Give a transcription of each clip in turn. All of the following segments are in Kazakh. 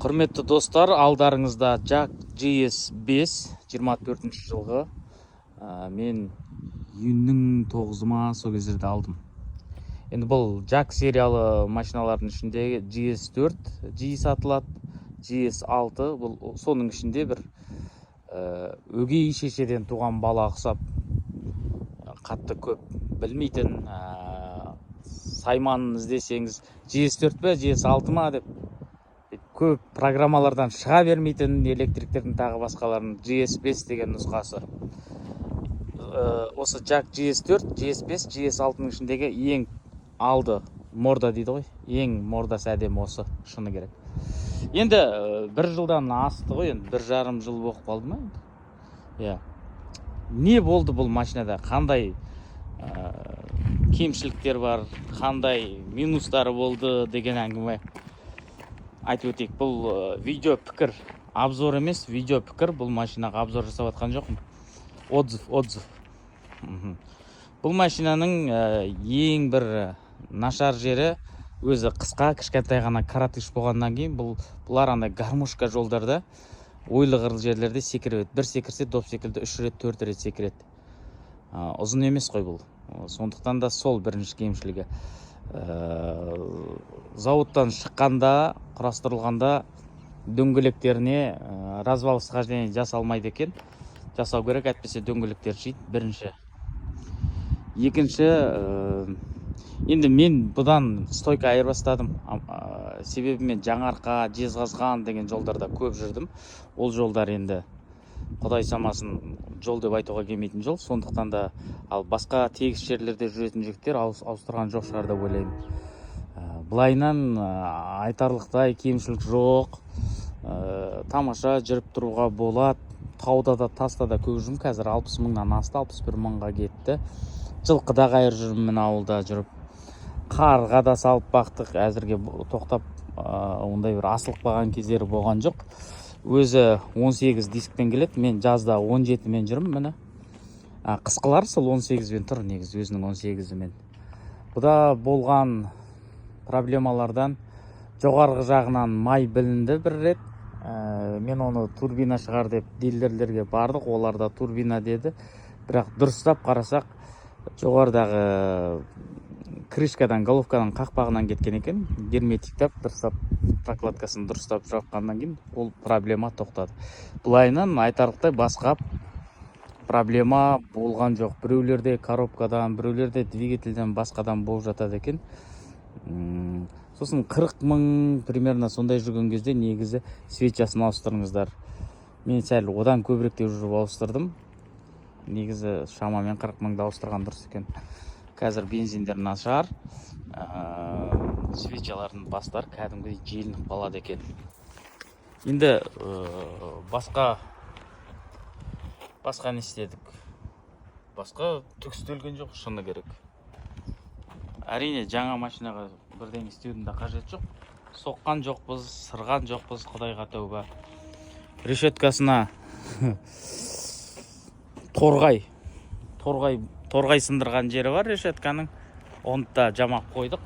Құрметті достар, алдарыңызда JAC GS5 24 жылғы. Мен июньнің 9 ма, сол кездерде алдым. Енді бұл JAC сериялы машиналардың ішіндегі GS4 жиі сатылады, GS6 бұл соның ішінде бір өгей шешеден туған бала ұқсап қатты көп білмейтін, сайманын іздесеңіз, GS4 пе, GS6 ма деп көп программалардан шыға бермейтін, электриктердің, тағы басқалардың GS5 деген нұсқасы. Осы JAC GS4, GS5, GS6-ның ішіндегі ең алды морда дейді ғой, ең мордасы әдемі осы, шыны керек. Енді бір жылдан асты ғой, енді 1,5 жыл болып қалды ма енді, иә. Не болды бұл машинада, қандай кемшіліктер бар, қандай минустары болды деген әңгіме айтып өтейік. Бұл видео пікір, обзор емес, видео пікір. Бұл машинаға обзор жасап жатқан жоқпын, отзыв, отзыв. Бұл машинаның ең бір нашар жері: өзі қысқа, кішкентай ғана коротыш болғаннан кейін, бұлар андай гармошка жолдарда, ойлы қырлы жерлерде секіреді. Бір секірсе, доп секілді үш рет, төрт рет секіреді. Ұзын емес қой бұл. Сондықтан да сол бірінші кемшілігі. Зауыттан шыққанда, құрастырылғанда дөңгелектеріне развал схождение жасалмайды екен. Жасау керек, әйтпесе дөңгелектер жейді, бірінші. Екінші, енді мен бұдан стойка айырбастадым. Себебі мен Жаңаарқа, Жезқазған деген жолдарда көп жүрдім. Ол жолдар енді құдай самасын, жол деп айтуға келмейтін жол. Сондықтан да, ал басқа тегіс жерлерде жүретін жігіттер ауыстырған жоқ шығар деп ойлаймын. Былайынан айтарлықтай кемшілік жоқ. Тамаша жүріп тұруға болады. Тауда да, таста да көп жүрмін. Қазір 60 мыңнан асты, 61 мыңға кетті. Жылқыда қайыр жүрмін, міне, ауылда жүріп қарға да салып бақтық. Әзірге тоқтап, ондай бір асылып қалған кездері болған жоқ. Өзі 18 дискпен келеді, мен жазда 17-мен жүрмін, міне. Қысқылар сол 18-бен тұр негізі, өзінің 18-імен. Бұда болған проблемалардан жоғарғы жағынан май білінді бір рет. Мен оны турбина шығар деп дилерлерге бардық, олар да турбина деді. Бірақ дұрыстап қарасақ, жоғарыдағы крышкадан, головкадан, қақпағынан кеткен екен. Герметиктап, дұрыстап прокладкасын дұрыстап жапқаннан кейін ол проблема тоқтады. Былайынан айтарлықтай басқа проблема болған жоқ. Біреулерде коробкадан, біреулерде двигательден, басқадан болып жатады екен. Сосын 40 мың примерно сондай жүрген кезде негізі свечасын ауыстырыңыздар. Мен сәл одан көбіректеу жүріп ауыстырдым. Негізі шамамен 40 мыңды ауыстырған дұрыс екен. Қазір бензиндер нашар, свечалардың бастары кәдімгідей желініп қалады екен. Енді басқа не істедік? Басқа түк істелген жоқ, шыны керек. Әрине, жаңа машинаға бірдеңе істеудің де қажеті жоқ. Соққан жоқпыз, сырған жоқпыз, құдайға тәуба. Решеткасына торғай сындырған жері бар решетканың, оны да жамап қойдық.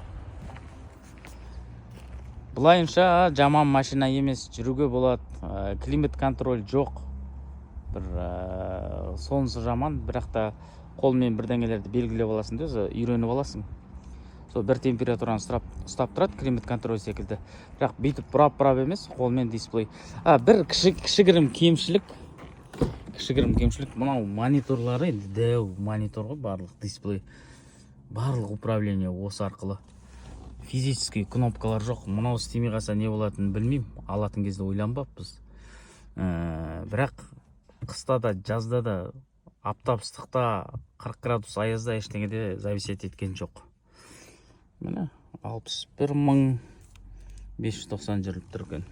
Былайынша жаман машина емес, жүруге болады. Климат контроль жоқ бір, сонысы жаман. Бірақ та қолмен бірдеңелерді белгілеп аласың да, өзі үйреніп аласың. Сол бір температураны ұстап тұрады климат контроль секілді, бірақ бүйтіп бұрап бұрап емес, қолмен дисплей. Бір кішігірім кемшілік, кішігірім кемшілік: мынау мониторлары енді дәу монитор ғой, барлық дисплей, барлық управление осы арқылы, физический кнопкалар жоқ. Мынау істемей қалса, не болатынын білмеймін, алатын кезде ойланбаппыз. Бірақ қыста да, жазда да, аптап ыстықта, 40 градус аязда ештеңеде зависеть еткен жоқ. Міне, 61 590 жүріп тұр екен.